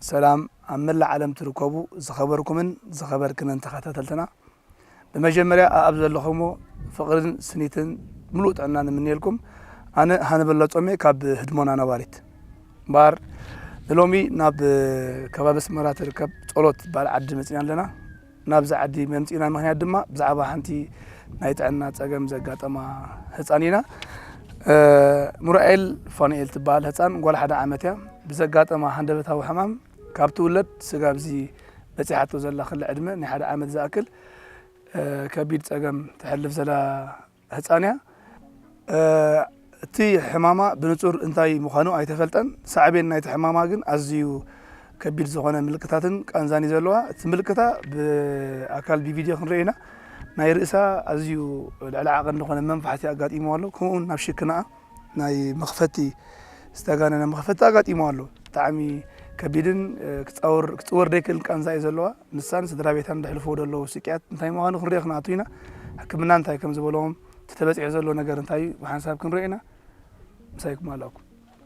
ሰላም ኣብ መላእ ዓለም ትርከቡ ዝኸበርኩምን ዝኸበርክንን ተኸታተልትና፣ ብመጀመርያ ኣብ ዘለኹሞ ፍቕርን ስኒትን ምሉእ ጥዕና ንምንየልኩም። ኣነ ሃንበሎ ጾሜ ካብ ህድሞና ነባሪት እምበኣር፣ ንሎሚ ናብ ከባቢ ኣስመራ ትርከብ ጸሎት ትበሃል ዓዲ መጺና ኣለና። ናብዚ ዓዲ መምጺእና ምኽንያት ድማ ብዛዕባ ሓንቲ ናይ ጥዕና ጸገም ዘጋጠማ ህጻን ኢና። ሙራኤል ፋኑኤል ትበሃል ህጻን ጓል ሓደ ዓመት እያ። ብዘጋጠማ ሃንደበታዊ ሕማም ካብ ትውለድ ስጋብ እዚ በጺሓቶ ዘላ ክሊ ዕድመ ናይ ሓደ ዓመት ዝኣክል ከቢድ ጸገም ተሕልፍ ዘላ ህጻን እያ። እቲ ሕማማ ብንጹር እንታይ ምዃኑ ኣይተፈልጠን። ሳዕቤን ናይቲ ሕማማ ግን ኣዝዩ ከቢድ ዝኾነ ምልክታትን ቃንዛን እዩ ዘለዋ። እቲ ምልክታ ብኣካል ብቪድዮ ክንርኢ ኢና። ናይ ርእሳ ኣዝዩ ልዕሊ ዓቐን ዝኾነ መንፋሕቲ ኣጋጢሞ ኣሎ። ከምኡውን ናብ ሽክናኣ ናይ መኽፈቲ ዝተጋነነ መኽፈቲ ኣጋጢሞ ኣሎ። ብጣዕሚ ከቢድን ክፀወር ደይክእልን ቃንዛ እዩ ዘለዋ። ንሳን ስድራ ቤታን ዘሕልፍዎ ዘለዉ ስቅያት እንታይ ምዃኑ ክንሪኦ ክንኣቱ ኢና። ሕክምና እንታይ ከም ዝበለዎም፣ እቲ ተበፂሑ ዘሎ ነገር እንታይ እዩ ብሓንሳብ ክንሪኦ ኢና። ምሳይኩም ኣለኹ።